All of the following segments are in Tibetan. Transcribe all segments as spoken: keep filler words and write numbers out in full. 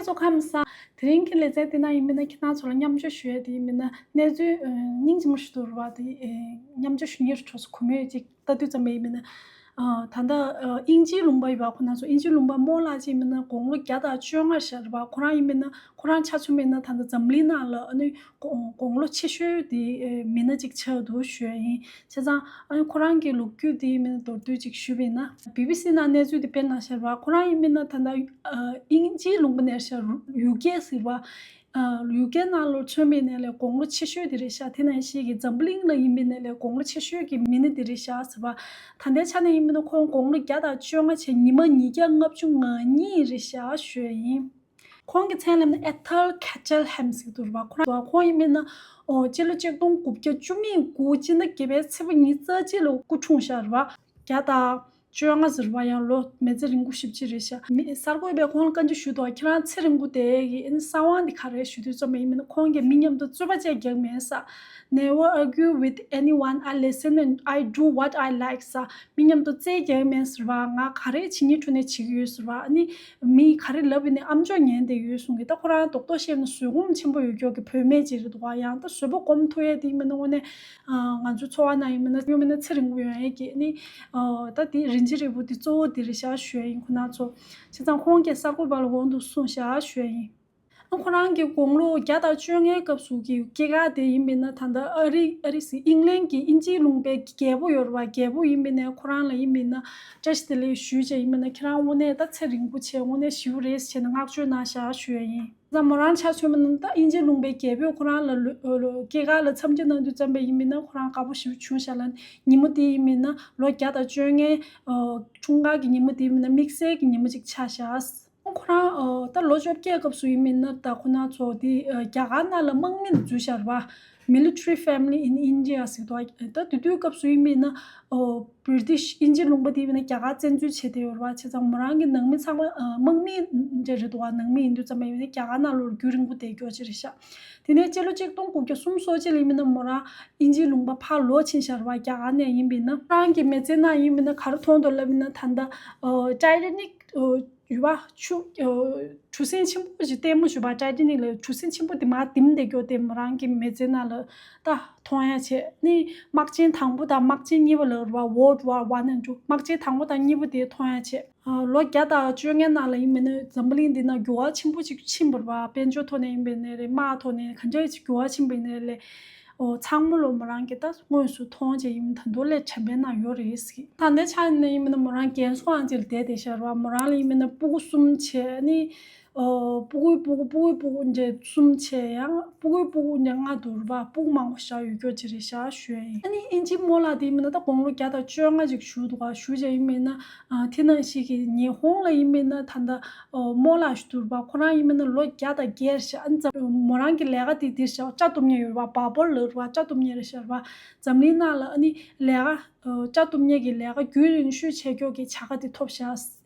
ཚོ་ཁམས་བཟང་། དེ་རིང་གི་ལེ་ཚན་འདི་ན་ཡིན་མིན་ན་ཁྱེད་རང་ཚོ་ལ་མཉམ་སྤྱོད་ཞུ་ཡས་དེ་ཡིན་མིན་ན་གནས་ཚུལ་ཨ་སྙིང་རྗེ་མོ་ཞིག་འདུག་ར་བ། དེ་ཨ་མཉམ་སྤྱོད་ཞུ་སྙིང་རུ་བྲོ་སོང་། གོ་མེད་ཅིག་ལྟ་དུས་ཙམ་པ་ཡིན་མིན་ན། ཨ་ད་ལྟ་ཨ་དབྱིན་ཇིའི་ལུང་པ་ཡོད་པ། ཁོ་རང་ཚོ་དབྱིན་ཇིའི་ལུང་པ་རྨོ་ལགས་ཅིག་ཡིན་མིན་ན་དགུང་ལོ་བརྒྱ་དང་བཅོ་ལྔ་ཤར་བ། ཁོ་རང་ཡིན་མིན་ན་ཁོ་རང་ཆ་མཚོན་མིན་ན་ད་ལྟ་འཛམ་གླིང་ནང་ལ་ཨ་ནི་དགུང་ལོ་ཆེ་ཤོས་དེ་ཨ་མི་སྣ་ཅིག་ཆགས་འདུག་ཞུ་ཡ་ཡིན། བྱས་ཙང་ཨ་ནི་ཁོ་རང་གི་ལོ་རྒྱུས་དེ་ཡིན་མིན་ན་མདོར་བསྡུས་ཅིག་ཞུས་པ་ཡིན་ན། བི་བི་སི་ནང་གནས་ཚུལ་དེ་སྤེལ་གནང་ཤར་བ། ཁོ་རང་ཡིན་མིན་ན་ད་ལྟ་ཨ་དབྱིན་ཇིའི་ལུང་པ་ནས་ཤར་ཡུ་ཀེ་ཟེར་བ། ཨ་ཡུ་ཀེ་ནང་ལོ་ཚོད་མིན་ནས་ལས་དགུང་ལོ་ཆེ་ཤོས་དེ་རེད་ཤག་དེ་ནང་བཞིན་གྱི་འཛམ་བུ་གླིང་ལ་ཡིན་མིན་ནས་ལས་དགུང་ལོ་ཆེ་ཤོས་ཀྱི་མི་སྣ་དེ་རེད་ཤག་ཟེར་བ། ད་ལྟའི་ཆ་ནས་ཡིན་མིན་ན་ཁོང་དགུང་ལོ་བརྒྱ་དང་བཅོ་ལྔ་བྱས་ཉི་མ་ཉིས་བརྒྱ་ལྔ་བཅུ་ང་གཉིས་རེད་ཤག་ཞུ་ཡ་ཡིན། ཁོང་གི་མཚན་ལབ་ན་ཨེ་ཐལ་ཁེ་ཅལ་ཧེམ་ཟེར་འདུག་ར་བ། ཁོ་རང་ཁོང་ཡིན་མིན་ན་ཨོ་སྤྱི་ལོ་ཆིག་སྟོང་དགུ་བརྒྱ་བཅུ་མེད་དགུ་སྤྱི་ཟླ་བརྒྱད་པའི་ཚེས་པ་ཉི་ཤུ་རྩ་གཅིག་ལ་སྐུ་འཁྲུངས་ཤག་ར་བ། བརྒྱ་དང་བཅོ་ལྔ་ཟེར་བ་ཡང་ལོ་མི་ཚེ་རིང་པོ་ཞེ་པོ་ཅིག་རེད་ཤག་མི་གསར་འགོད་པས་ཁོང་ལ་བཀའ་འདྲི་ཞུས་འདུག་ཁྱེད་རང་ཚེ་རིང་པོ་བསྡད་ཡས་ཀྱི་ཨ་ནི་གསང་བ་འདི་ག་རེ་ཞུ་དུས་ཙམ་པ་ཡིན་མིན་ན། ཁོང་གིས་མི་མཉམ་དུ་རྩོད་པ་བཅས་རྒྱག་མེད་ས། Never argue with anyone. I listen and I do what I like ས། མི་མཉམ་དུ་རྩོད་རྒྱག་མེད་ཟེར་བ། ང་ག་རེ་བྱེད་སྙིང་འདོད་ནས་བྱེད་ཀྱི་ཡོད་ཟེར་བ། ཨ་ནི་མི་ག་རེ་ལབ་ཡིན་ནའི་ཨམ་ཅོག་ཉན་བསྡད་ཡོད་གསུང་གི། ད་ཁོ་རང་རྡོག་རྡོག་བཤད་ན་བཟོད་སྒོམ་ཆེན་པོ་ཡོད་ཀྱོག་གི་བུད་མེད་ཅིག་རེད་འདུག་བ། ཡང་ད་བཟོད་པ་སྒོམ་ཐུབ་ཡས་དེ་ཡིན་མིན་ན་དངོས་གནས་ང་ཚོའི་འཚོ་བ་ནང་ཡིན་མིན་ན་ཡིན་མིན་ན་ཚེ་རིང་པོ་ཡོང་ཡས་ཀྱི་ཨ་ནི་ད་དེ་རིན་ཆེན་རིལ་བུ་དེ་གཙོ་བོ་དེ་རེད་ཤག་ཞུ་ཡས་ཡིན་ཁོ་ན་ཚོ། བྱས་ཙང་ཁོང་གིས་གསར་འགོད་པ་ལ་འོང་དུ་གསུངས་ཤག་ཞུ་ཡས་ཡིན། ཨ་ཁོ་རང་གི་དགུང་ལོ་བརྒྱ་དང་བཅོ་ལྔའི་སྐབས་སུ་གི་སྐྱེས་སྐར་དེ་ཡིན་མིན་ན་ད་ལྟ་ཨ་རི་ཨ་རི་སི་ཨིང་ལན་གྱི་དབྱིན་ཇིའི་ལུང་པའི་རྒྱལ་པོ་ཡོད་རེད་བ། རྒྱལ་པོ་ཡིན་མིན་ནས་ཁོ་རང་ལ་ཡིན་མིན་ན་བཀྲ་ཤིས་བདེ་ལེགས་ཞུས་བྱས་ཡིན་མིན་ན་ཁྱེད་རང་དངོས་གནས་ད་ཚེ་རིང་པོ་བྱས་དངོས་གནས་ཞེ་པོ་རེད་ཟེར་ནས་བསྔགས་བརྗོད་གནང་ཤག་ཞུ་ཡ་ཡིན། ད་མོ་རང་ཆ་མཚོན་མིན་ན་ད་དབྱིན་ཇིའི་ལུང་པའི་རྒྱལ་པོས་ཁོ་རང་ལ་ལོ་ལོ་སྐྱེས་སྐར་ལ་འཚམས་འདྲི་གནང་དུས་ཙམ་པ་ཡིན་མིན་ན་ཁོ་རང་དགའ་པོ་ཞེ་པོ་བྱུང་ཤག་ལ། ཉིན་མོ་དེ་ཡིན་མིན་ན་ལོ་བརྒྱ་དང་བཅོ་ལྔའི་འཁྲུངས་སྐར་གྱི་ཉིན་མོ་དེ་ཡིན་མིན་ན་དམིགས་བསལ་གྱི་ཉིན་མོ་ཅིག་ཆགས་ཤག་ཁོ་རང་ཨོ་ད་ལོ་བཅོ་བརྒྱད་སྐབས་སུ་ཡིན་མིན་ན་ད་ཁོ་ན་ཚོ་དེ་ཨ་རྒྱ་གར་ནང་ལ་དམག་མི་ལ་འཛུལ་ཤར་བ། Military family in India ཟེར་དུས་ད་དེ་དུས་སྐབས་སུ་ཡིན་མིན་ན་ཨོ་British དབྱིན་ཇི་ལུང་པ་དེ་ཡིན་ན་རྒྱ་གར་བཙན་འཛུལ་བྱས་ཏེ་ཡོད་རེད་བ། བྱས་ཙང་མོ་རང་གི་ནང་མི་ཚང་མ་ཨ་དམག་མི་འདྲ་རེད་འདུག་བ། ནང་མི་ཡིན་དུས་ཙམ་པ་ཡིན་ན་རྒྱ་གར་ནང་ལོ་རྒྱུས་རིང་པོ་བསྡད་ཀྱོག་ཅིག་རེད་ཤག་དེ་ནས་སྤྱི་ལོ་ཆིག་སྟོང་དགུ་བརྒྱ་སུམ་ཅུ་སོ་གཅིག་ལ་ཡིན་མིན་ན་མོ་རང་དབྱིན་ཇི་ལུང་པ་ཕར་ལོག་ཕྱིན་ཤར་བ། རྒྱ་གར་ནས་ཡིན་མིན་ན་རང་གི་མི་ཚེ་ནང་ཡིན་མིན་ན་ག་རེ་མཐོང་འདུག་ལབ་ཡིན་ན་ད་ལྟ་ཨོ་Titanic ཡུལ་བ་ཆུ་ཨོ་གྲུ་གཟིངས་ཆེན་པོ་ཞིག་ལྟད་མོ་ཞུ་བ། Titanic ལ་གྲུ་གཟིངས་ཆེན་པོ་དེ་མར་ལྡིམ་བསྡད་ཀྱོག་དེ་མོ་རང་གི་མི་ཚེ་ནང་ལ་ད་མཐོང་ཡ་བྱས་ནི། དམག་ཆེན་དང་པོ་དང་དམག་ཆེན་གཉིས་པ་ལ་རུ་བ་World War One and Two། དམག་ཆེན་དང་པོ་དང་གཉིས་པ་དེ་མཐོང་ཡ་བྱས། ཨ་ལོ་བརྒྱ་དང་བཅོ་ལྔའི་ནང་ལ་ཡིན་མིན་ན་འཛམ་བུ་གླིང་འདི་ན་འགྱུར་བ་ཆེན་པོ་ཅིག་ཕྱིན་པ་རེད་བ། དཔལ་འབྱོར་ཐོག་ནས་ཡིན་པ་ཡིན་ནའི་རེད། དམག་ཐོག་ནས་ག་འདྲ་ཅིག་འགྱུར་བ་ཕྱིན་པ་ཡིན་ནའི་རེད། ཨོ་ཚང་མ་ལོ་མོ་རང་གིས་ད་དངོས་སུ་མཐོང་བྱས་ཡིན་ད་མདོ་ལས་དྲན་པའི་ནང་ཡོད་རེད་ཟེར། ད་ལྟའི་ཆ་ནས་ཡིན་མིན་ན་མོ་རང་རྒན་གསོ་ཁང་ཅིག་ལ་བསྡད་བསྡད་ཤག་རེད་བ། མོ་རང་ལ་ཡིན་མིན་ན་སྤུ་གུ་གསུམ་བྱས་ནི། ཨོ་སྤུ་གུའི་སྤུ་གུ་སྤུ་གུའི་སྤུ་གུ་འདྲ་གསུམ་བྱས་ཡང་སྤུ་གུའི་སྤུ་གུ་འདྲ་ལྔ་འདུག་རེད་བ། སྤུ་གུ་མང་པོ་བཞག་ཡོད་ཀྱོག་ཅིག་རེད་ཤག་ཞུ་ཡ་ཡིན། ཨ་ནི་དབྱིན་ཇིའི་རྨོ་ལགས་དེ་ཡིན་མིན་ན་ད་དགུང་ལོ་བརྒྱ་དང་བཅོ་ལྔ་ཅིག་བཞུགས་འདུག་ག་བཞུགས་བྱས་ཡིན་མིན་ན། ཨ་དེ་ནང་བཞིན་གྱི་ཉི་ཧོང་ལ་ཡིན་མིན་ན་ད་ལྟ་ཨོ་རྨོ་ལགས་ཞིག་འདུག་རེད་བ། ཁོ་རང་ཡིན་མིན་ན་ལོ་བརྒྱ་དང་བརྒྱད་རེད་ཤག་ཨ་ནི་ཙམ་མོ་རང་གི་ལས་ཀ་དེ་འདིར་ཤག་ཅ་གཏུབ་མཁན་ཡོད་རེད་བ། བ་པོར་ལབ་རེད་བ། ཅ་གཏུབ་མཁན་རེད་ཤག་རེད་བ། འཛམ་གླིང་ནང་ལ་ཨ་ནི་ལས་ཀ་ཨོ་ཅ་གཏུབ་མཁན་གྱི་ལས་ཀ་རྒྱུན་རིང་ཤོས་བྱས་ཀྱོག་གི་བྱ་དགའ་དེ་ཐོབ་ཤག་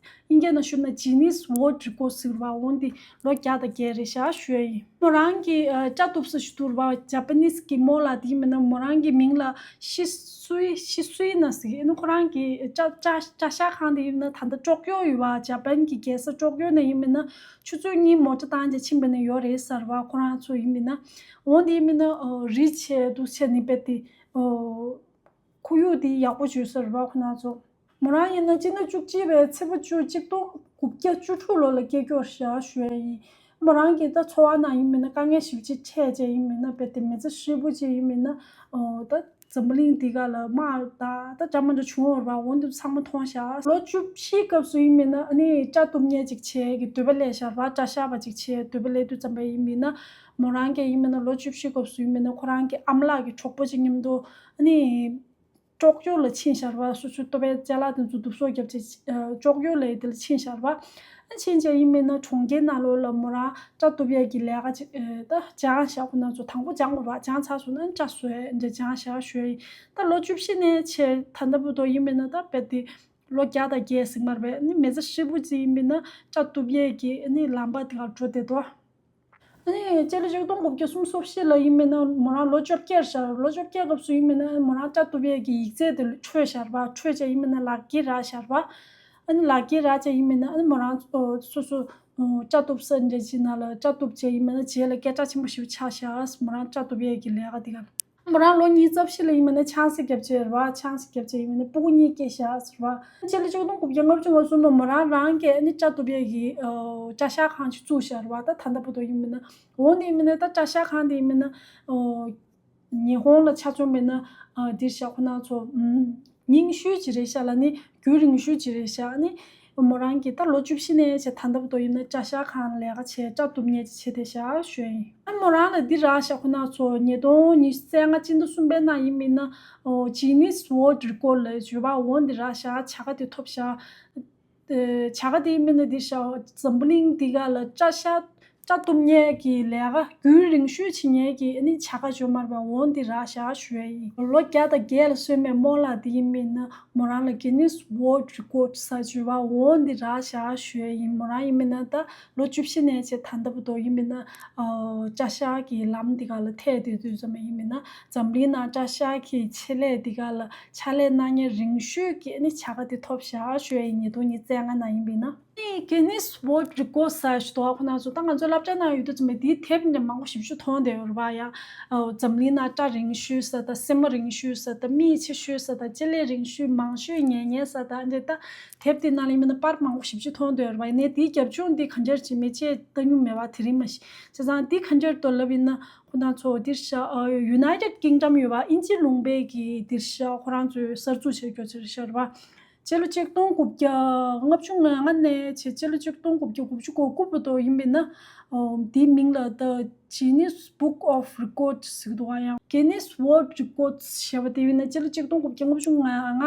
དབྱིན་སྐད་ནང་ཞུས་ན་Guinness World Record ཟེར་བ། འོ་འདི་ལོ་བརྒྱ་དང་བརྒྱད་རེད་ཤག་ཞུ་ཡ་ཡིན། མོ་རང་གི་ཨ་ཅ་གཏུབ་ས་ཞིག་འདུག་རེད་བ། Japanese གི་རྨོ་ལགས་དེ་ཡིན་མིན་ན་མོ་རང་གི་མིང་ལ་ཤི་སུའི་ཤི་སུའི་ན་ཟེར་གི་ཨ་ནི་ཁོ་རང་གི་ཅ་ཅ་ཅ་ཤ་ཁང་དེ་ཡིན་མིན་ན་ད་ལྟ་ཀྲོག་ཀྱོ་ཡོད་བ། ཇ་པན་གི་རྒྱལ་ས་ཀྲོག་ཀྱོ་ནས་ཡིན་མིན་ན་ཆུ་ཚོད་གཉིས་མོ་ཊ་བཏང་བྱས་ཕྱིན་པ་ནས་ཡོད་རེད་ཟེར་བ། ཁོ་རང་ཚོ་ཡིན་མིན་ན་འོ་འདི་ཡིན་མིན་ན་ཨ་རི་བྱས་འདུག་བྱས་ནི་དཔེ་དེ་ཨོ། ཁོར་ཡུག་དེ་ཡག་པོ་བྱོས་ཟེར་བ་ཁོ་ན་ཚོ། མོ་རང་ཡིན་ན་སྤྱི་ཟླ་བཅུ་གཅིག་པའི་ཚེས་པ་བཅུ་གཅིག་སྟོང་དགུ་བརྒྱ་བཅུ་དྲུག་ལོ་ལ་སྐྱེས་ཀྱོག་ཤག་ཞུ་ཡ་ཡིན། མོ་རང་གི་ད་འཚོ་བ་ནང་ཡིན་མིན་ན་དཀའ་ངལ་ཞེ་པོ་ཅིག་འཕྲད་བྱས་ཡིན་མིན་ན་དཔེ་དེ་མི་ཚེ་ཧྲིལ་པོ་ཅིག་ཡིན་མིན་ན་ཨོ་ད་འཛམ་བུ་གླིང་འདི་ག་ལ་དམག་ད་ད་འདྲ་མ་འདྲ་བྱུང་བ་རེད་བ། འོ་འདི་ཚང་མ་མཐོང་ཤག་ལོ་བཅུ་བཞིའི་སྐབས་སུ་ཡིན་མིན་ན་ཨ་ནི་ཅ་གཏུབ་མཁན་ཅིག་བྱས་ཀྱི་འདོད་པ་སླེབས་ཤག་རེད་བ། ཅ་བཞག་པ་ཅིག་བྱས་འདོད་པ་སླེབས་དུས་ཙམ་པ་ཡིན་མིན་ན་མོ་རང་གི་ཡིན་མིན་ན་ལོ་བཅུ་བཞིའི་སྐབས་སུ་ཡིན་མིན་ན་ཁོ་རང་གི་ཨ་མ་ལགས་ཀྱི་གྲོགས་པོ་ཅིག་མཉམ་དུ་ཨ་ནི། ཀྲོག་ཀྱོ་ལ་ཕྱིན་ཤར་བ། སོ་སོའི་ལྟོ་ཕད་ཅ་ལག་དེ་ཚོ་བསྡུ་གསོག་བརྒྱབ་བྱས་ཀྲོག་ཀྱོ་ལ་དེ་ལ་ཕྱིན་ཤར་བ། ཕྱིན་བྱས་ཡིན་མིན་ན་གྲོང་ཁྱེར་ནང་ལོགས་ལ་མོ་རང་ཅ་གཏུབ་ཡས་ཀྱི་ལས་ཀ་ཅིག་ད་སྦྱངས་ཤག་ཁོ་ན་ཚོ་དང་པོ་སྦྱངས་པ་ར་སྦྱངས་ཚར་སོང་ན་ཅ་བཟོ་ཡས་འདྲ་སྦྱངས་ཤག་ཞུ་ཡ་ཡིན། ད་ལོ་བཅུ་བཞི་ནས་བྱས་ད་ལྟ་བར་དུ་ཡིན་མིན་ན་ད་དཔེ་དེ་ལོ་བརྒྱ་དང་བརྒྱད་ཟིན་མར་བས་ནི་མི་ཚེ་ཧྲིལ་པོ་ཅིག་ཡིན་མིན་ན་ཅ་གཏུབ་ཡས་ཀྱི་ནི་ལམ་པ་དེ་ག་འགྲོ་བསྡད་དོ། ཨ་ནི་སྤྱི་ལོ་ཆིག་སྟོང་དགུ་བརྒྱ་སུམ་ཅུ་སོ་བཞི་ལ་ཡིན་མིན་ན་མོ་རང་ལོ་བཅོ་བརྒྱད་ཤར། ལོ་བཅོ་བརྒྱད་སྐབས་སུ་ཡིན་མིན་ན་མོ་རང་ཅ་གཏུབ་ཡས་ཀྱི་ཡིག་ཚད་དེ་འཕྲོད་ཤར་བ། འཕྲོད་བྱས་ཡིན་མིན་ན་ལག་འཁྱེར་རག་ཤར་བ། ཨ་ནི་ལག་འཁྱེར་རག་བྱས་ཡིན་མིན་ན་ཨ་ནི་མོ་རང་སོ་སོ་ ཨོ། ལྕགས་ཐུབ་ས་འདྲ་ཅིག་ནང་ལ་ལྕགས་ཐུབ་བྱས་ཡིན་མིན་ན་རྗེས་ལ་སྐད་གྲགས་ཆེན་པོ་ཞིག་ཆགས་ཤག་མོ་རང་ལྕགས་ཐུབ་ཡས་ཀྱི་ལས་ཀ་དེ་ག་ལ། མོ་རང་ལོ་ཉི་ཤུ་རྩ་བཞི་ལ་ཡིན་མིན་ན་ཆང་ས་བརྒྱབ་བྱས་རེད་བ། ཆང་ས་བརྒྱབ་བྱས་ཡིན་མིན་ན་སྤུ་གུ་གཉིས་སྐྱེས་ཤག་ཟེར་བ། སྤྱི་ལོ་ཆིག་སྟོང་དགུ་བརྒྱ་ལྔ་བཅུ་ང་གསུམ་ལ་མོ་རང་རང་གིས་ཨ་ནི་ལྕགས་ཐུབ་ཡས་ཀྱི་ཨོ་ཅ་ཤ་ཁང་ཞིག་བཙུགས་ཤག་རེད་བ། ད་ད་ལྟ་བར་དུ་ཡིན་མིན་ན། འོ་དེ་ཡིན་མིན་ན་ད་ཅ་ཤ་ཁང་དེ་ཡིན་མིན་ན་ཨོ། ཉི་ཧོང་ལ་ཆ་མཚོན་པ་ཡིན་ན་ཨ་འདིར་ཤག་ཁོ་ན་ཚོ་ཨམ་རྙིང་ཤོས་ཅིག་རེད་ཤག་ལ་ནི་རྒྱུན་རིང་ཤོས་ཅིག་རེད་ཤག་ཨ་ནི་མོ་རང་གིས་ད་ལོ་བཅུ་བཞི་ནས་བྱས་ད་ལྟ་བར་དུ་ཡིན་ན་ཅ་ཤ་ཁང་ལས་ཀ་བྱས་ལྕགས་ཐུབ་ཉལ་ཅིག་བྱས་བསྡད་ཤག་ཞུ་ཡ་ཡིན། ཨ་མོ་རང་ལ་འདི་རག་ཤག་ཁོ་ན་ཚོ་ཉིས་སྟོང་ཉི་ཤུ་རྩ་ལྔ་སྤྱི་ཟླ་གསུམ་པའི་ནང་ཡིན་མིན་ན་ཨོ་Guinness World Record ལ་བརྗོད་པ་འོ་འདི་རག་ཤག་བྱ་དགའ་དེ་ཐོབ་ཤག་བྱ་དགའ་དེ་ཡིན་མིན་ན་འདི་ཤག་འཛམ་བུ་གླིང་འདི་ག་ལ་ཅ་ཤ་ཅ་གཏུབ་མཁན་གྱི་ལས་ཀ་རྒྱུན་རིང་ཤོས་བྱེད་མཁན་གྱི་ཨ་ནི་བྱ་དགའ་ཅོ་མར་པ་འོ་འདི་རག་ཤག་ཞུ་ཡ་ཡིན། ལོ་བརྒྱ་དང་བརྒྱད་ལ་སོན་པའི་རྨོ་ལགས་འདི་ཡིན་མིན་ན་མོ་རང་ལ་Guinness World Record ཟེར་བརྗོད་པ་འོ་འདི་རག་ཤག་ཞུ་ཡ་ཡིན། མོ་རང་ཡིན་མིན་ན་ད་ལོ་བཅུ་བཞི་ནས་བྱས་ད་ལྟ་བར་དུ་ཡིན་མིན་ན་ཨ་ཅ་ཤ་གི་ལམ་འདི་ག་ལ་ཐད་དེ་དུས་ཙམ་ཡིན་མིན་ན་འཛམ་གླིང་ནང་ཅ་ཤ་གི་ཆེད་ལས་འདི་ག་ལ་ཕྱག་ལས་གནང་མཁན་རིང་ཤོས་ཀྱི་ཨ་ནི་བྱ་དགའ་དེ་ཐོབ་ཤག་ཞུ་ཡ་ཡིན། ཉིས་སྟོང་ཉི་ཤུ་རྩ་ལྔ་ནང་ཡིན་པས་ན། ཨ་ནི་Guinness World Record ཟེར་ཞིག་འདུག་ཁོ་ན་ཚོ་ད་ང་ཚོ་སློབ་གྲྭ་ནང་ཡོད་དུས་ཙམ་པ་དེའི་དེབ་འདྲ་མང་པོ་ཞེ་པོ་ཅིག་མཐོང་བསྡད་ཡོད་རེད་པ། ཡ་ཨོ་འཛམ་གླིང་ནང་སྐྲ་རིང་ཤོས་ཟེར་དང་སེན་མོ་རིང་ཤོས་ཟེར་དང་མིག་ཆེ་ཤོས་ཟེར་དང་ལྕེ་ལེ་རིང་ཤོས་མང་ཤོས་ཉན་མཁན་ཟེར་དང་འདི་ད་དེབ་དེ་ནང་ལ་ཡིན་མིན་ན་པར་མང་པོ་ཞེ་པོ་ཅིག་མཐོང་བསྡད་ཡོད་རེད་པ། ཡིན་ནའི་དེའི་རྒྱབ་ལྗོངས་འདི་ག་འདྲ་ཅིག་མེད་ཅེས་ལྟ་མྱོང་མེད་པ། དེ་རིང་མ་གཞི་བྱས་ཙང་འདི་ག་འདྲ་འདུག་ལབ་ཡིན་ན་ཁོ་ན་ཚོ་འདིར་ཤག་ཨ་United Kingdom ཡོད་པ། དབྱིན་ཇི་ལུང་པའི་གི་འདིར་ཤག་ཁོ་རང་ཚོས་གསར་འཛུགས་བྱས་རྒྱུ་ཅིག་རེད་ཤག་རེད་པ། སྤྱི་ལོ་ཆིག་སྟོང་དགུ་བརྒྱ་ལྔ་བཅུ་ང་ལྔ་ནས་བྱས་སྤྱི་ལོ་ཆིག་སྟོང་དགུ་བརྒྱ་དགུ་བཅུ་གོ་དགུ་བར་དུ་ཡིན་པས་ན། ཨོ་དེའི་མིང་ལ་The Guinness Book of Records ཟེར་གྱི་འདུག་ག་ཡང་Guinness World Records ཞེས་པ་དེ་ཡིན་ན་སྤྱི་ལོ་ཆིག་སྟོང་དགུ་བརྒྱ་ལྔ་བཅུ་ང་ལྔ་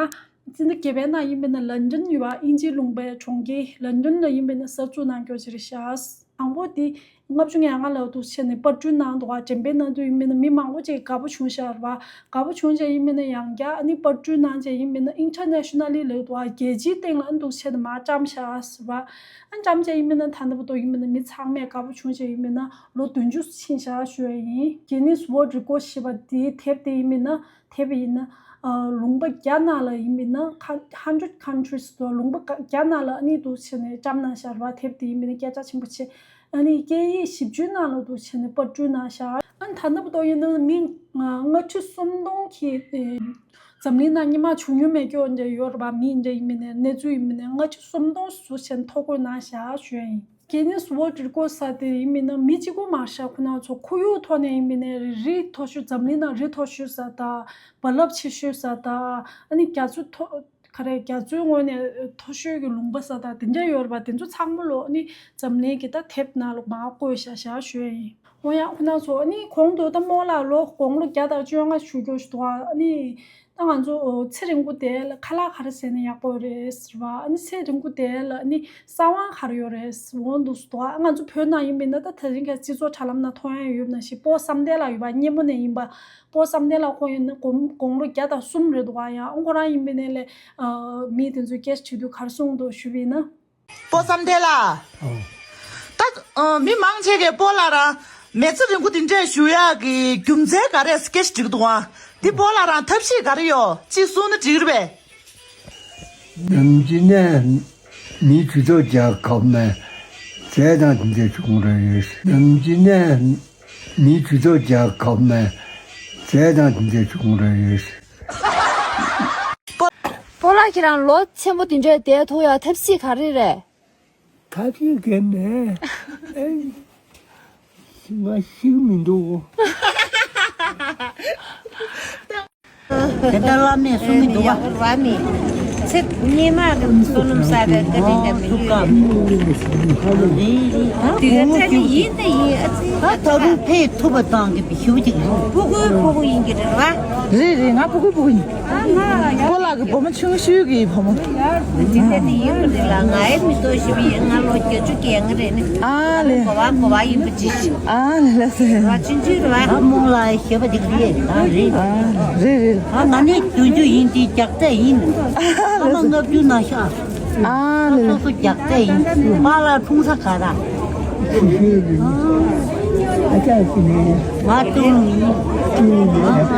སྤྱི་ཟླ་བརྒྱད་པའི་ནང་ཡིན་པས་ན་ལན་ཌན་ཡོད་པ། དབྱིན་ཇིའི་ལུང་པའི་གྲོང་ཁྱེར་ལན་ཌན་ལ་ཡིན་པས་ན་གསར་འཛུགས་གནང་རྒྱུ་ཅིག་རེད་ཤག་དང་པོ་དེ་ལྔ་བཅུ་ང་ལྔ་ལ་འདུག་བྱས་ནས་པར་སྐྲུན་གནང་འདུག་ག་དྲན་པའི་ནང་དུ་ཡིན་མིན་ན་མི་མང་པོ་ཅིག་དགའ་པོ་བྱུང་ཤག་རེད་པ། དགའ་པོ་བྱུང་བྱས་ཡིན་མིན་ན་ཡང་བསྐྱར་ཨ་ནི་པར་སྐྲུན་གནང་བྱས་ཡིན་མིན་ན་Internationally ལབ་འདུག་ག་རྒྱལ་སྤྱིའི་སྟེང་ལ་ཨ་འདུག་བྱས་ནས་མར་བཀྲམ་ཤག་རེད་པ། ཨ་བཀྲམ་བྱས་ཡིན་མིན་ན་ད་ལྟ་བར་དུ་ཡིན་མིན་ན་མི་ཚང་མས་དགའ་པོ་བྱུང་བྱས་ཡིན་མིན་ན་ལོ་བདུན་ཅུ་ཕྱིན་ཤག་ཞུ་ཡ་ཡིན། Guinness World Record ཞེས་པ་དེའི་དེབ་དེ་ཡིན་མིན་ན། དེབ་ཡིན་ན། ཨ་ལུང་པ་བརྒྱ་ནང་ལ་ཡིན་མིན་ན་ཁ་hundred countries དུ་ལུང་པ་བརྒྱ་ནང་ལ་ཨ་ནི་འདུག་བྱས་ནས་བཀྲམ་གནང་ཤག་རེད་པ། དེབ་དེ་ཡིན་མིན་ན་སྐད་གྲགས་ཆེན་པོ་བྱས། ཨ་ནི་སྐད་ཡིག་བཞི་བཅུའི་ནང་ལ་འདུག་བྱས་ནས་པར་སྐྲུན་གནང་ཤག་ཨ་ནི་ད་ལྟ་བར་དུ་ཡིན་ན་མི་ལྔ་ཁྲི་སུམ་སྟོང་གིས་འཛམ་གླིང་ནང་སྔོན་མ་བྱུང་མྱོང་མེད་རྒྱུ་འདྲ་ཡོད་རེད་པ། མི་འདྲ་ཡིན་མིན་ན་གནས་ཚུལ་ཡིན་མིན་ན་ལྔ་ཁྲི་སུམ་སྟོང་ཟུར་བྱས་ནས་ཐོ་འགོད་གནང་ཤག་ཞུ་ཡ་ཡིན། Guinness World Record ཟེར་དེ་ཡིན་མིན་ན་མི་གཅིག་པུ་མ་རེད་ཤག་ཁོ་ན་ཚོ་ཁོར་ཡུག་ཐོག་ནས་ཡིན་མིན་ན་རི་མཐོ་ཤོས་འཛམ་གླིང་ནང་རི་མཐོ་ཤོས་ཟེར་དང་རྦ་རླབས་ཆེ་ཤོས་ཟེར་དང་ཨ་ནི་རྒྱ་མཚོ་མཐོ་ག་རེ་རྒྱ་མཚོའི་ངོས་ནས་མཐོ་ཤོས་ཀྱི་ལུང་པ་ཟེར་དང་དེ་འདྲ་ཡོད་རེད་པ། དེ་ཚོ་ཚང་མ་ལོ་ཨ་ནི་འཛམ་གླིང་གི་ད་དེབ་ནང་ལ་མར་བཀོད་ཤག་ཤག་ཞུ་ཡ་ཡིན། འོ་ཡ་ཁོ་ན་ཚོ་ཨ་ནི་གོང་དུ་ད་རྨོ་ལགས་ལོ་དགུང་ལོ་བརྒྱ་དང་བཅོ་ལྔ་བཞུགས་རྒྱུ་ཞིག་འདུག་ཨ་ནི། ད་ང་ཚོ་ཚེ་རིང་པོ་དེ་ལ་ཁ་ལག་ག་རེ་བཟས་ན་ཡག་པོ་རེད་ཟེར་བ། ཨ་ནི་ཚེ་རིང་པོ་དེ་ལ་ཨ་ནི་གསང་བ་ག་རེ་ཡོད་རེད་ཟེར་འོང་འདུག་ཟེར་དོ། ཨ་ང་ཚོ་བོད་ནང་ཡིན་པས་ན་ད་དེ་རིང་གི་སྤྱི་ཚོགས་དྲ་ལམ་ནང་མཐོང་ཡ་ཡོད་ན་ཞིག་སྤོ་བསམ་གཏན་ལགས་ཡོད་པ། སྙེ་མོ་ནས་ཡིན་པ། སྤོ་བསམ་གཏན་ལགས་ཁོང་ཡིན་ན་དགུང་དགུང་ལོ་བརྒྱ་དང་གསུམ་རེད་འདུག་ཨ་ཡང་ཨ་ཁོ་རང་ཡིན་པས་ན་ལས་མི་དེ་ཚོས་སྐད་ཆ་དྲིས་དུས་ག་རེ་གསུངས་འདུག་ཞུས་པ་ཡིན་ན། སྤོ་བསམ་གཏན་ལགས། ཨོ། ད་ཨ་མི་མང་ཆེ་གས་སྤོ་ལགས་རང་མི་ཚེ་རིང་པོ་འདི་འདྲས་བཞུགས་ཡག་གི་རྒྱུ་མཚན་ག་རེ་སྐད་ཆ་དྲིས་འདུག་ཨ། འདི་སྤོ་ལགས་རང་ཐབས་ཤེས་ག་རེ་ཡོད་ཅིག་གསུངས་ན་འགྲིག་རེད་པས། ནམ་རྒྱུན་ནས་མི་ཇུས་གཏོགས་རྒྱག་གོ་མེད། བྱས་ཙང་འདི་འདྲས་བྱུང་རེད། ནམ་རྒྱུན་ནས་མི་ཇུས་གཏོགས་རྒྱག་གོ་མེད། བྱས་ཙང་འདི་འདྲས་བྱུང་རེད། སྤོ་ལགས་ཁྱེད་རང་ལོ་ཆེན་པོ་འདི་འདྲས་བསྡད་ཐུབ་ཡག་ཐབས་ཤེས་ག་རེ་རེད། ཐབས་ཤེས་ག་མེད། ཨེ། ང་ཤི་གི་མི་འདུག་དེ་ལྟར་བླ་མས་གསུང་གི་འདུག་ག་བ་མི། ཚེ་སྔོན་མ་གི་བསོད་ནམས་བསགས་པའི་བཀའ་དྲིན་དང་མི་ཐུག་གམ། དེ་ག་ཚད་ནི་ཡིན་ད་ཡིན་ཨ་ཙི། ད་ད་རུང་ཕེབས་ཐུབ་པ་དང་གི་ཞུ་གཅིག་སྤུ་གུའི་སྤུ་གུ་ཡིན་གྱི་རེད་བ། རེད་རེད། ང་སྤུ་གུའི་སྤུ་གུ་ཡིན། ཨ་ང་ཡ། སྤོ་ལགས་ཀྱི་བུ་མོ་ཆུང་ཤོས་ཀྱི་བུ་མོ། དེ་འདྲ་དེ་ཡིན་པ་རེད་ལ། ང་ཡི་མི་ཐོག་ཞིབ་ཡིན། ང་ལོ་བརྒྱད་ཅུ་གྱ་ལྔ་རེད་ནི། ཨ་ལེ། གོ་བ་གོ་བ་ཡིན་པ་ཅི་ཞིག་ཨ་ལེ་ལ་སེ། ར་ཆུན་ཆུན་ར། ཨ་མོ་ལ་ཞེས་པ་དེ་རེད། ཨ་རེད། ཨ་རེད་རེད། ཨ་ང་ནི་བདུན་ཅུ་ཡིན་དེ་རྒྱག་རྩེ་ཡིན། ཨ་ཨ་མ་ལེ་སེ། ལྔ་བཅུ་ན་ཤ། ཨ་ལེ་ལེ། སོ་སོ་རྒྱག་རྩེ་ཡིན། པཱ་ལགས་འཁྲུངས་ས་ག་ར། ཨ། ཨ་ཅག་གི་ནས་མ་ཏུང་ཏུང་མ་ཧ།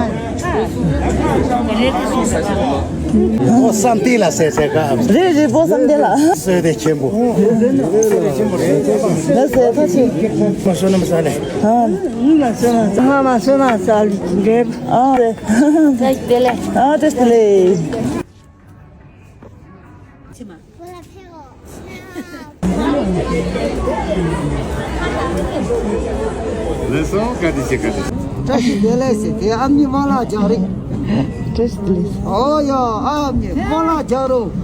ཨོ་བསམ་དེ་ལ་ཟེར་ཟེར་ག་རེད་རེད། པོ་བསམ་དེ་ལ་སོས་དེ་ཆེན་པོ། ལ་ཟེར་ཐ་ཆེ། མ་སོ་ན་མ་ས་ལེ། ཧ། ང་མ་སོ་ན་ས་ལེ་འདེབས། ཨ་རེད། ཏེ་ལེ། ཨ་ཏེ་ལེ། ལགས་སོ། བཀའ་དྲིན་ཆེ། བཀའ་དྲིན་ཆེ། བཀྲ་ཤིས་བདེ་ལེགས་ཟེར་དེ་ཨ་མྱེས་རྨོ་ལགས་རྒྱག་རིགས། བཀྲ་ཤིས་བདེ་ལེགས། ཨོ་ཡ། ཨ་མྱེས་རྨོ་ལགས་རྒྱག་རོགས།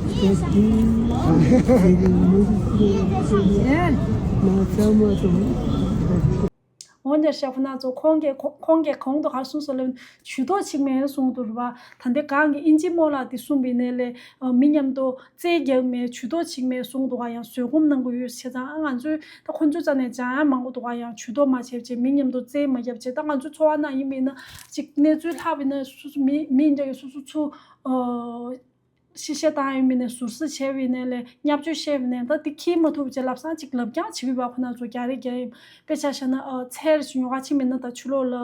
འོན་ཀྱང་ཤ་ཁོ་ན་ཚོ་ཁོང་གིས་ཁོ་ཁོང་གིས་གོང་དུ་ག་རེ་གསུངས་སོང་ལབ་ན་ཇུས་གཏོགས་ཅིག་མེད་གསུངས་འདུག་རེད་པ། ད་ལྟའི་གང་གི་ཨིན་ཇི་རྨོ་ལགས་དེ་གསུངས་པའི་ནས་ལས་མི་མཉམ་དུ་རྩེད་རྒྱག་མེད། ཇུས་གཏོགས་ཅིག་མེད་གསུངས་འདུག་ག་ཡང་བཟོད་སྒོམ་གནང་གི་ཡོད། བྱས་ཙང་ཨ་ང་ཚོས་ད་ཁོ་ཚོའི་རྩ་ནས་སྦྱང་ཡག་མང་པོ་འདུག་ག་ཡང་ཇུས་གཏོགས་མ་བྱས་བྱས་མི་མཉམ་དུ་རྩེད་མ་རྒྱབ་བྱས། ད་ང་ཚོའི་འཚོ་བ་ནང་ཡིན་པ་ཡིན་ན་ཅིག་གནས་ཚུལ་ལྷག་པ་ཡིན་ན་སོ་སོ་མི་མི་འདྲ་གི་སོ་སོ་ཚུར་ཨ། ཤི་བཤད་བཏང་ཡོད་མིན་ནས་ཟུར་ཟ་བྱས་པ་ཡིན་ནའི་ལས་བརྙས་བཅོས་བཤད་པ་ཡིན་ནའི་ད་དེ་ཁྱེད་མ་ཐུབ་བྱས་ལབ་སང་ཅིག་ལབ་རྐྱང་བྱེད་ཀྱི་ཡོད་པ། ཁོ་ན་ཚོ་རྒྱག་རེས་རྒྱག་ཡིན་དཔེ་ཆ་བཞག་ན་ཨ་ཚལ་ཉོ་ག་ཕྱིན་མིན་ན་ད་ཕྱི་ལོགས་ལ་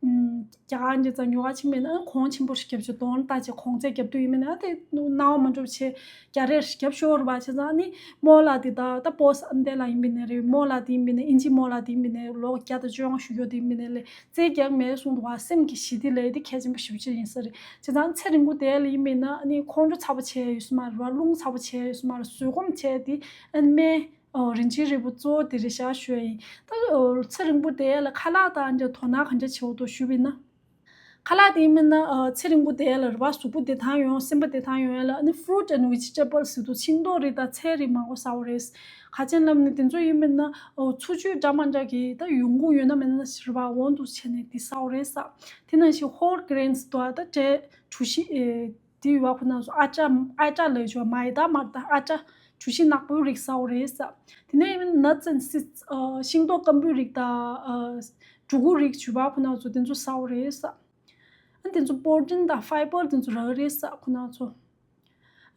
ཨུམ་རྒྱ་གར་འདི་ཙང་ཉོ་ག་ཕྱིན་མིན་ན་ཨ་གོང་ཆེན་པོ་ཞིག་བརྒྱབ་བྱས་གདོང་ལ་བལྟ་བྱས་གོང་ཚད་རྒྱབ་དུས་ཡིན་མིན་ན་ཨ་དེ་སྣང་བ་མ་འགྲོ་བྱས་རྒྱག་རེས་རྒྱབ་ཤོར་བ་བྱས་ཙང་ཨ་ནི་རྨོ་ལགས་འདི་ད་ད་པོ་སི་ཨ་འདི་ལ་ཡིན་པ་ཡིན་ནའི་རེད། རྨོ་ལགས་འདི་ཡིན་པ་ཡིན་ན་ཨིན་ཇི་རྨོ་ལགས་འདི་ཡིན་པ་ཡིན་ནའི་ལོ་བརྒྱ་དང་བཅོ་ལྔ་བཞུགས་ཡོད་འདི་ཡིན་པ་ཡིན་ནའི་ལས། རྩེད་རྒྱག་མེད་གསུངས་འདུག་བ། སེམས་ཀྱི་ཞི་བདེ་ལས་དེ་གལ་ཆེན་པོ་ཞེ་པོ་ཅིག་ཡིན་ས་རེད། བྱས་ཙང་ཚེ་རིང་པོ་དེ་ལ་ཡིན་མིན་ན་ཨ་ནི་ཁོང་ཁྲོ་ཚ་པོ་བྱས་ཡོད་ས་མ་རེད་བ། རླུང་ཚ་པོ་བྱས་ཡོད་ས་མ་རེད། བཟོད་སྒོམ་བྱས་དེ་ཨ་ནི་སྨན་རིན་ཆེན་རིལ་བུ་གཙོ་བོ་དེ་རེད་ཤག་ཞུ་ཡ་ཡིན། ད་ཚེ་རིང་པོ་དེ་ལ་ཁ་ལག་དང་འདྲ་དོ་སྣང་ག་འདྲ་བྱེད་འོ་དོ་ཞུས་པ་ཡིན་ན། ཁ་ལག་དེ་ཡིན་མིན་ན་ཚེ་རིང་པོ་དེ་ལ་རེད་བ། གཟུགས་པོ་བདེ་ཐང་ཡོང་། སེམས་པ་བདེ་ཐང་ཡོང་ཡ་ལ་ཨ་ནི་fruit and vegetables ཟེར་དུས་ཤིང་ཏོག་རིགས་དང་ཚལ་རིགས་མང་པོ་ཟ་བ་རེད། ག་ཅན་ལབ་ནི་དེ་ཚོ་ཡིན་མིན་ན་འཚོ་བཅུད་འདྲ་མ་འདྲ་གི་ད་ཡོང་སྒོ་ཡོད་ན་མེད་ན་ཞིག་རེད་བ། འོང་དུ་བྱས་ནས་དེ་ཟ་བ་རེད་ས། དེ་ནང་བཞིན་whole grains དོ་ད་ཏྲེ་གྲོ་ཞིབ་ཨེ་དེ་ཡོད་བ། ཁོ་ན་ཚོ་ཨ་ཊ་ཨ་ཊ་ལ་ཡོད་མ་ཡི་ད་མར་ད་ཨ་ཊ་གྲོ་ཞིབ་ནག་པོའི་རིགས་ཟ་བ་རེད་ས། དེ་ནས་ཡིན་མིན་ན་nuts and seeds ཤིང་ཏོག་སྐམ་པོའི་རིགས་དང་འབྲུ་གུ་རིགས་ཡོད་བ། ཁོ་ན་ཚོ་དེ་ཚོ་ཟ་བ་རེད་ས། ཨ་དེ་ཚོ་protein དང་fiber དེ་ཚོ་རག་གི་རེད་ས་ཁོ་ན་ཚོ།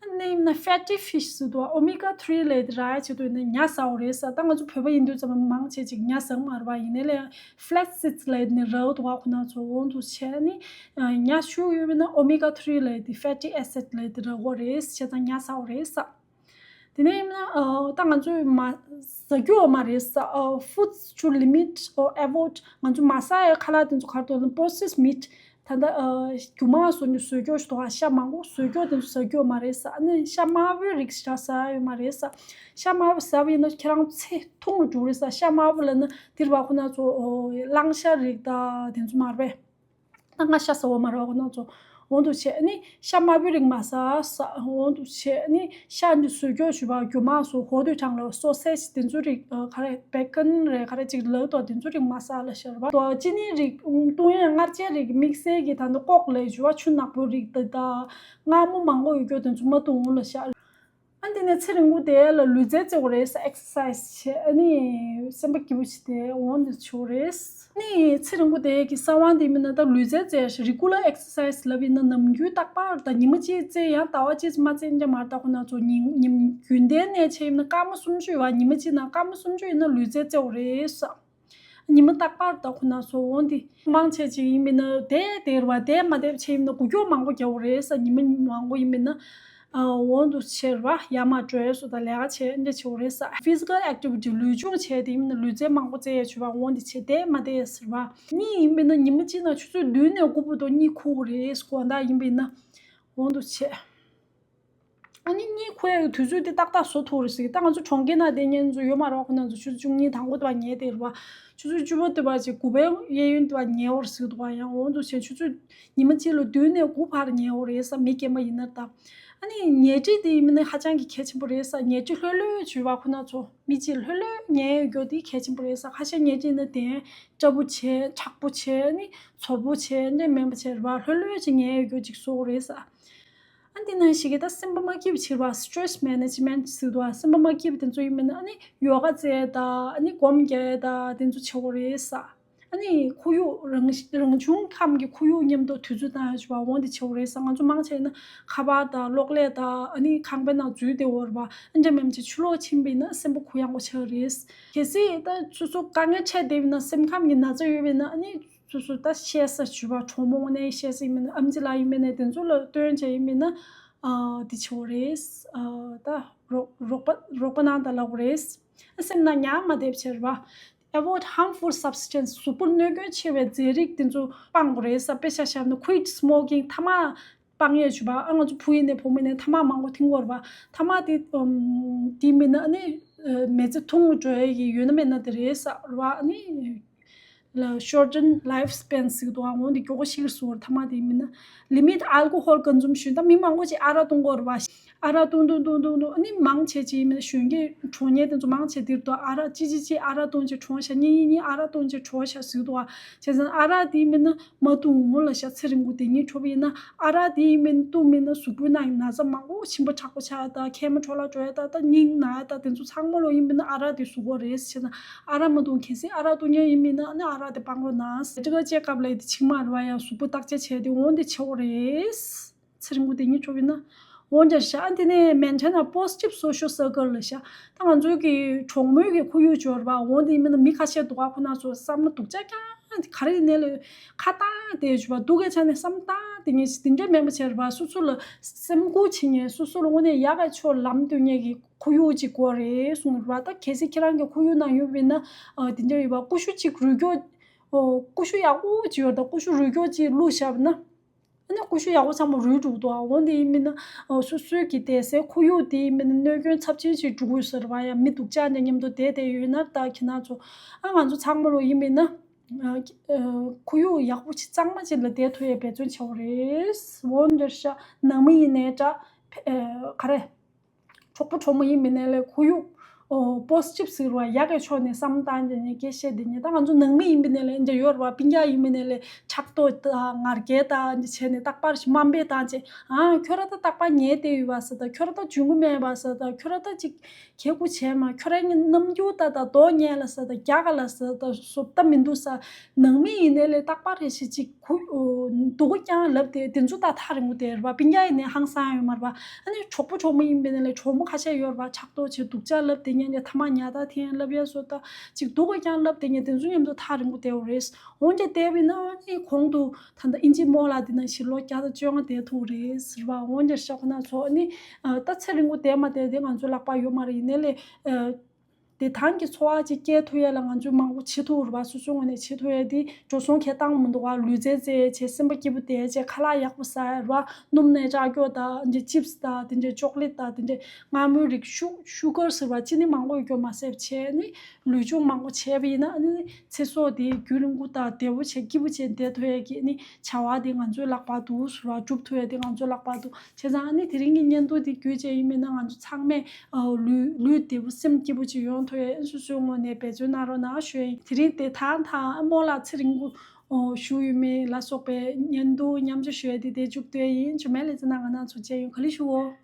ཨ་ནི་ཡིན་ན་fatty fish ཟེར་དུས་omega three ལས་དེ་རག་ཡ་ཆེད་དུ་ཡིན་ན་ཉ་ཟ་བ་རེད་ས། ད་ང་ཚོ་བོད་པ་ཡིན་དུས་ཙམ་མང་ཆེ་ཅིག་ཉ་ཟ་གི་མ་རེད་བ། ཡིན་ནའི་ལས་flax seeds ལས་དེ་ནི་རག་འདུག་བ། ཁོ་ན་ཚོ་འོང་དུ་བྱས་ནི་ཉ་ཤུགས་ཡོད་པས་ན་omega three ལས་དེ་fatty acid ལས་དེ་རག་གི་རེད། བྱས་ཙང་ཉ་ཟ་བ་རེད་ས། དེ་ནས་ཡིན་ན་ཨ་ད་ང་ཚོས་མ་ཟ་རྒྱུ་ཡོད་མ་རེད་ས། ཨ་foods to limit or avoid ང་ཚོ་མ་ཟ་ཡ་ཁ་ལག་དེ་ཚོ་ག་རེ་འདུག་ལབ་ན་processed meat ད་ལྟ་ཨ་རྒྱུ་མ་བཟོ་རྒྱུ་བཟོ་རྒྱུ་ཞིག་འདུག་ཨ་ཤ་མང་པོ་བཟོ་རྒྱུ་དེ་ཚོ་ཟ་རྒྱུ་ཡོད་མ་རེད་ས། ཨ་ནི་ཤ་དམར་པོའི་རིགས་ཞེ་དྲག་ཟ་ཡ་ཡོད་མ་རེད་ས། ཤ་དམར་པོ་ཟ་བ་ཡིན་ན་ཁྱེད་རང་ཚེ་ཐུང་རུ་འགྲོ་རེད་ས། ཤ་དམར་པོ་ལབ་ན་དེ་རེད་བ། ཁོ་ན་ཚོ་ཨོ་གླང་ཤ་རིགས་ད་དེ་ཚོ་མ་རེད་པས། ད་ང་ཤ་ཟ་བ་མ་རེད་བ། ཁོ་ན་ཚོ་འོང་དུ་བྱས་ནི་ཤ་དམར་པོའི་རིགས་མ་ཟ་ས། འོང་དུ་བྱས་ནི་ཤ་འདི་བཟོ་རྒྱུ་ཞུ་བ་རྒྱུ་མ་བཟོ་གོ་དུས་གྲང་ལ་sausage དེ་ཚོ་རིགས་ག་རེ་bacon རེད་ག་རེ་ཅིག་ལབ་དོ་དེ་ཚོ་རིགས་མ་ཟ་ལ་ཤར་བ། ཅི་ནི་རིགས་བཏུང་ཡ་མངར་ཆའི་རིགས་དམིགས་བསལ་གྱི་ད་ནི་ཀོག་ལ་ཞུ་བ་ཆུ་ནག་པོའི་རིགས་དེ་དང་མངར་མོ་མང་པོ་ཡོད་རྒྱུ་དེ་ཚོ་མ་བཏུང་ལ་ཤར། ཨ་འདི་ནས་ཚེ་རིང་པོ་དེ་ལ་ལུས་རྩལ་རྩེ་བ་རེད་ས། exercise བྱས་ཨ་ནི་སེམས་པ་སྐྱིད་པོ་བྱས་ཏེ་འོང་དུ་ཆོག་རེད། ཨ་ནི་ཚེ་རིང་པོ་དེ་གི་གསང་བ་འདི་མིན་ན་ད་ལུས་རྩལ་རྩེ་ཞིག་regular exercise ལབ་ཡིན་ན་ནམ་རྒྱུན་རྟག་པར་ད་ཉི་མ་གཅིག་རྩེ་ཡང་ཟླ་བ་གཅིག་མ་རྩེ་འདྲ་མ་རེད། ད་ཁོ་ན་ཚོ་ཉིན་ཉིན་རྒྱུན་ལྡན་ནས་བྱས་ཡིན་ན་སྐར་མ་སུམ་ཅུ་ཡོད་བ། ཉི་མ་གཅིག་ནང་སྐར་མ་སུམ་ཅུ་ཡིན་ན་ལུས་རྩལ་རྩེ་བ་རེད་ས། ཉི་མ་རྟག་པར་ད་ཁོ་ན་ཚོ་འོང་དེ་མང་ཆེ་ཅིག་ཡིན་མིན་ན་དེ་དེ་ར་བ་དེ་མ་དེ་ཆེ་ཡིན་ན་འགུལ་སྐྱོད་མང་པོ་རྒྱག་དགོས་རེད་ས། ཉི་མ་མང་པོ་ཡིན་མིན་ན་ཨ་འོང་དུ་ཆེ་ར་བ་ཡར་མར་འགྲོ་ཡས་སུ་ད་ལས་ཀ་བྱས་འདྲ་བྱེད་དགོས་རེད་ས། physical activity ལུས་སྦྱོང་བྱས་དེ་ཡིན་མིན་ན་ལུས་རྩལ་མང་པོ་རྩེ་ཡས་བྱུས་པ་འོང་དེ་བྱས་དེ་མ་དེ་ཟེར་བ་གཉིས་ཡིན་མིན་ན་ཉི་མ་གཅིག་ན་ཆུ་ཚོད་བདུན་ནས་དགུ་བར་དུ་གཉིད་ཁུག་དགོས་རེད་ས། དགོང་དག་ཡིན་པས་ན་འོང་དུ་ཆེ། ཨ་ནི་གཉིད་ཁུག་ཡག་གི་དུས་ཚོད་དེ་ཏག་ཏག་བཟོ་ཐུབ་རེད་ཟེར་གི། ད་ང་ཚོ་གྲོང་ཁྱེར་ནང་བསྡད་མཁན་ཚོ་ཡོད་མ་རེད་བ། ཁོ་ན་ཚོ་ཆུ་ཚོད་བཅུ་གཉིས་དང་པོ་དེ་བ་ཉལ་བསྡད་རེད་བ། ཆུ་ཚོད་བཅུ་པ་དེ་བ་ཅིག་དགུ་པའི་གཡས་གཡོན་དེ་བ་ཉལ་བར་ཟེར་གི་འདུག་བ། ཡང་འོང་དུ་བྱས་ཆུ་ཚོད་ཉི་མ་གཅིག་ལ་བདུན་ནས་དགུ་བར་ཉལ་བ་རེད་ས། མི་རྒན་པ་ཡིན་ན་ད། ཨ་ནི་ཉལ་ཁྲི་དེ་ཡིན་ན་ཧ་ཅང་གི་གལ་ཆེན་པོ་རེད་ས། ཉལ་ཁྲི་ལྷོད་ལྷོད་བྱོས་བ། ཁོ་ན་ཚོ་མི་གཅིག་ལྷོད་ལྷོད་ཉལ་ཡོད་རྒྱུ་དེ་གལ་ཆེན་པོ་རེད་ས། ཁ་ཤས་ཉལ་ཁྲི་ནི་དེ་སྐྲ་བོ་བྱས་མཁྲེགས་པོ་བྱས་ནི་ཚོར་པོ་བྱས་ནི་མེད་པ་བྱས་རེད་བ། ལྷོད་ལྷོད་ཅིག་ཉལ་ཡོད་རྒྱུ་ཅིག་བཟོ་དགོས་རེད་ས། ཨ་འདི་ནང་ཞིག་གི་ད་སེམས་པ་མ་སྐྱིད་པ་བྱེད་པ་stress management ཟེར་འདུག་ཨ། སེམས་པ་མ་སྐྱིད་པ་དེ་ཚོ་ཡིན་མིན་ན་ཨ་ནི་ཡོ་ག་རྩེ་ད་ཨ་ནི་སྒོམ་རྒྱག་ད་དེ་ཚོ་བྱེད་དགོས་རེད་ས། ཨ་ནི་ཁོར་ཡུག་རང་རང་བྱུང་ཁམས་ཀྱི་ཁོར་ཡུག་མཉམ་དུ་དུས་ཚོད་བཏང་ཡ་ཞུ་བ་འོང་དེ་ཆེ་བོ་རེད་ས། ང་ཚོ་མང་ཆེ་ན་ཁ་པར་དང་གློག་ཀླད་དང་ཨ་ནི་ཁང་པའི་ནང་འཛུལ་བསྡད་ཡོད་རེད་པ། ཨ་འདྲ་མེད་ཅིག་ཕྱི་ལོགས་ཕྱིན་པ་ཡིན་ན་སེམས་པ་གུ་ཡངས་པོ་ཆགས་རེད། གལ་སྲིད་ད་སོ་སོ་དཀའ་ངལ་འཕྲད་བསྡད་པ་ཡིན་ན་སེམས་ཁམས་ཀྱི་ན་ཚ་ཡོད་པ་ཡིན་ན་ཨ་ནི་སོ་སོ་ད་བཤད་ས་ཞུ་བ་གྲོགས་མོ་ངོ་ནས་བཤད་ས་ཡིན་མིན་ན་ཨམ་ཆི་ལགས་ཡིན་མིན་ན་དེ་ཚོ་ལ་སྟོན་བྱས་ཡིན་མིན་ན་ཨ་དེ་ཆེ་བོ་རེད། ཨ་ད་རོགས་རོགས་པ་རོགས་པ་གནང་དང་ལབ་དགོས་རེད། སེམས་ནང་ཉར་མ་བསྡད་པ་བྱས་རེད་པ། Avoid harmful substance. གཟུགས་པོར་གནོད་སྐྱོན་ཆེ་བའི་རྫས་རིགས་དེ་ཚོ་སྤང་དགོས་རེད་ས། དཔེ་ཆ་བཞག་ན་quit smoking. ཐ་མག་སྤང་ཡས་བྱུས་པ། ཨ་ང་ཚོ་བུ་ཡིན་ནའི་བུ་མོ་ཡིན་ནའི་ཐ་མག་མང་པོ་འཐེན་གྱི་ཡོད་རེད་པ། ཐ་མག་དེ་ཨམ་དེ་མིན་ན་ཨ་ནི་ཨ་མི་ཚེ་ཐུང་ངུ་འགྲོ་ཡས་ཀྱི་ཡོད་ན་མེད་ན་དེ་རེད་ས་རེད་པ། ཨ་ནི་ལ་shorten lifespan ཟེར་གྱི་འདུག་ཨ་འོ་འདི་མགྱོགས་པོ་ཤི་གི་སོང་ཐ་མག་དེ་མིན་ན། Limit alcohol consumption. ད་མི་མང་པོ་ཅིག་ཨ་རག་བཏུང་གི་ཡོད་རེད་པ། ཨ་རག་བཏུང་བཏུང་བཏུང་བཏུང་བཏུང་ཨ་ནི་མང་ཆེ་ཅིག་ཡིན་མིན་ན་གཞོན་སྐྱེས་གྲོངས་མཁན་དེ་ཚོ་མང་ཆེ་འདིར་དུ་ཨ་རག་ཅི་ཅི་ཅི་ཨ་རག་བཏུང་ཅིག་གྲོངས་ཤག་གཉིས་གཉིས་གཉིས་ཨ་རག་བཏུང་ཅིག་གྲོངས་ཤག་ཟེར་གྱི་འདུག་ཨ། བྱས་ཙང་ཨ་རག་དེ་ཡིན་མིན་ན་མ་བཏུང་འོང་ལ་ཤག་ཚེ་རིང་པོ་དེ་ཉིད་འཕྲོག་པ་ཡིན་ན་ཨ་རག་དེ་ཡིན་མིན་བཏུང་མིན་ན་གཟུགས་པོའི་ནང་ན་ཚ་མང་པོ་མཆིན་པ་མཁྲེགས་པོ་ཆགས་དང་མཁལ་མ་འཕྲོ་བརླག་འགྲོ་ཡ་དང་ད་སྙིང་ན་ཡ་དང་དེ་ཚོ་ཚང་མ་ལོ་ཡིན་མིན་ན་ཨ་རག་དེ་གཟུགས་པོ་རེད་ཟེར་ན། ཨ་རག་མ་བཏུང་། གལ་སྲིད་ཨ་རག་བཏུང་མཁན་ཡིན་མིན་ན་ཨ་ནི་ཨ་རག་དེ་སྤང་རོགས་གནང་། ཅི་ག་ཅེ་སྐབས་ལ་དེ་ཆིག་མ་རེད་པ། ཡང་གཟུགས་པོ་བརྟག་དཔྱད་བྱས་ཏེ་འོང་དེ་ཆེ་བོ་རེད། ཚེ་རིང་པོ་དེ་ཉིད་འཕྲོག་པ་ཡིན་ན། འོང་རྒྱ་ཤ་ཨ་དེ་ནས་maintain a positive social circle ལ་ཤ། ད་ང་ཚོའི་གི་གྲོགས་མོའི་གི་ཁོར་ཡུག་འབྱོར་བ་འོང་དེ་ཡིན་མིན་ན་མི་ཁ་ཤས་འདུག་ག་ཁོ་ན་ཚོ་བསམ་ན་སྡུག་ཅག་ཀྱང་ག་རེ་ཡིན་ནའི་ལ་ཁ་བཏང་དེ་འབྱོར་བ་སྡུག་གི་ཆ་ནས་བསམ་བཏང་དེ་ངས་དེ་འདྲ་མེད་པ་བྱས་རེད་པ། སོ་སོ་ལ་སེམས་ཁུར་བྱེད་མཁན་སོ་སོ་ལ་དངོས་གནས་ཡག་ག་ཕྱོགས་ལམ་སྟོན་མཁན་གི་ཁོར་ཡུག་ཅིག་དགོས་རེད་གསུངས་རེད་པ། ད་གལ་སྲིད་ཁྱེད་རང་གི་ཁོར་ཡུག་ནང་ཡོད་པ་ཡིན་ན་ཨ་དེ་འདྲ་ཡོད་པ་ཀུ་ཤུ་ཅིག་རུལ་སྐྱོག་ཨོ་ཀུ་ཤུ་ཡག་པོ་ཅིག་ཡོད་ད་ཀུ་ཤུ་རུལ་སྐྱོག་ཅིག་བླུགས་བཞག་པ་ན། ཨ་ནི་ཀུ་ཤུ་ཡག་པོ་ཚང་མ་རུལ་འགྲོ་གི་འདུག་ཨ་འོ་འདི་ཡིན་མིན་ན་ཨོ་སོ་སོའི་གི་བསྡད་སའི་ཁོར་ཡུག་དེ་ཡིན་མིན་ན་གནོད་སྐྱོན་ཚབས་ཆེན་ཞིག་འགྲོ་གི་ཡོད་ས་རེད་པ། ཡང་མི་སྡུག་ཅག་འདྲ་མཉམ་དུ་བསྡད་བསྡད་ཡོད་ན་ད་ཁྱེད་རང་ཚོ་ཨ་ང་ཚོ་ཚང་མ་ལོ་ཡིན་མིན་ན་ཨ་ཨ་ཁོར་ཡུག་ཡག་པོ་ཅིག་གཙང་མ་ཅིག་ལ་བསྡད་ཐུབ་ཡའི་འབད་བརྩོན་བྱེད་དགོས་རེད། འོ་འདིར་ཤ་ནང་མི་ཡིན་ནའི་འདྲ་ཨ་ག་རེ། གྲོགས་པོ་གྲོགས་མོ་ཡིན་མིན་ནའི་ལས་ཁོར་ཡུག་ཨོ་positive ཟེར་བ་ཡག་གི་ཕྱོགས་ནས་བསམ་བཏང་རྒྱུ་ནི་སྐད་བཤད་དེ་ཉིད་ད་ང་ཚོ་ནང་མི་ཡིན་མིན་ནའི་ལས་འདི་ཡོད་རེད་བ། སྤུན་ཀྱག་ཡིན་མིན་ནའི་ལས་ཕྲག་དོག་དང་ང་རྒྱལ་དང་འདི་བྱས་ནས་རྟག་པར་ཞིག་དམའ་འབེབས་བཏང་བྱས་ཨ་ཁྱོད་ར་ད་རྟག་པར་ཉལ་བསྡད་ཡོད་པ་ཟེར་ད་ཁྱོད་ར་ད་འཇུན་གུ་མེད་པ་ཟེར་ད་ཁྱོད་ར་ད་ཅིག་གད་ཁུ་བྱས་མ་ཁྱོད་ར་ནི་རྣམ་འགྱུར་ད་ད་རྡོ་ཉལ་ལ་ཟེར་ད་རྒྱ་ག་ལ་ཟེར་ད་བཟོ་ལྟ་མི་འདུག་ས། ནང་མི་ཡིན་ནའི་ལས་རྟག་པར་རེ་ཞིག་ཅིག་ཁུ་སྡུག་གུ་རྐྱང་ལབ་དེ་དེ་ཚོ་ད་ཐག་རིང་པོ་དེ་རེད་བ། སྤུན་ཀྱག་ཡིན་ནའི་ཧང་སང་ཡོད་མ་རེད་བ། ཨ་ནི་གྲོགས་པོ་གྲོགས་མོ་ཡིན་པས་ནའི་ལས་གྲོགས་མོ་ཁ་ཤས་ཡོད་རེད་བ། ཕྲག་དོག་བྱས་སྡུག་ཅག་ལབ་དེ་ཉན་ནས་ཐ་མག་ཉར་ཐག་འཐེན་ལབ་ཡ་བཟོ་ད་ཅིག་སྡུག་གུ་རྐྱང་ལབ་དེ་ཉན་དེ་ཚོ་མཉམ་དུ་ཐག་རིང་པོ་བསྡད་ཡོད་རེད། འོན་ཀྱང་བསྡད་པས་ན་ཨ་ནི་གོང་དུ་ད་ལྟ་ཨིན་ཇིའི་རྨོ་ལགས་དེ་ནང་བཞིན་ལོ་བརྒྱ་དང་བཅོ་ལྔ་བསྡད་ཐུབ་རེད་ཟེར་བ། འོན་ཀྱང་ཤོག་ཁོ་ན་ཚོ་ཨ་ནི་ད་ཚེ་རིང་པོ་བསྡད་མ་བསྡད་དེ་ང་ཚོའི་ལག་པ་ཡོད་མ་རེད། ཡིན་ནའི་ལས། བདེ་ཐང་གི་འཚོ་བ་ཅིག་སྐྱེལ་ཐུབ་ཡ་ལ་ང་ཚོས་མང་པོ་བྱེད་ཐུབ་རེད་བ། སོ་སོའི་ངོས་ནས་བྱེད་ཐུབ་ཡ་དེ་འགྲོ་སོང་ཁྱད་བཏང་མི་འདུག་བ། ལུས་རྩལ་རྩེད་བྱས་སེམས་པ་སྐྱིད་པོ་བསྡད་བྱས་ཁ་ལག་ཡག་པོ་ཟ་ཡ་རེད་བ། སྣུམ་ནས་ལྕགས་ཀྱོག་དང་འདི་ཅིབས་དང་དེ་འདྲའི་ཅོག་ལེ་ཊི་དང་དེ་འདྲའི་མངར་མོའི་རིགས་ཤུ་ཤུ་གར་ཟེར་བ་ཅི་ནི་མང་པོ་ཡོད་རྒྱུ་མ་ཟད་བྱས་ནི་ལུས་སྦྱོང་མང་པོ་བྱས་པ་ཡིན་ན་ནི་ཚེ་སྲོག་དེ་རྒྱུན་རིང་པོ་དང་བདེ་པོ་བྱས་སྐྱིད་པོ་བྱས་བསྡད་ཐུབ་ཡ་གི་ནི་བྱ་བ་དེ་ང་ཚོའི་ལག་པ་འདུག་ཟེར་བ། སྒྲུབ་ཐུབ་ཡ་དེ་ང་ཚོའི་ལག་པ་འདུག་བྱས་ཙང་ཨ་ནི་དེ་རིང་གི་བརྙན་ཐུང་འདི་བརྒྱུད་བྱས་ཡིན་མིན་ན་ང་ཚོ་ཚང་མས་ཨ་ལུས་ལུས་བདེ་པོ་སེམས་སྐྱིད་པོ་ཅིག་ཡོང་ཐུབ་ཡ་སོ་སོའི་ངོས་ནས་འབད་བརྩོན་གནང་རོགས་གནང་ཞུ་ཡ་ཡིན། དེ་རིང་དེ་ཐང་ཐང་རྨོ་ལགས་ཚེ་རིང་པོ་ཨོ་ཞུ་ཡོད་མེད་ལ་སོགས་པའི་བརྙན་ཐུང་མཉམ་སྤྱོད་ཞུ་ཡ་དེ་དེ་མཇུག་བསྡུ་ཡ་ཡིན། ཇུ་མེ་ལེ་ཙི་ན་ང་ནང་ཚོ་མཇལ་ཡོང་ག་ལེ་ཞུའོ།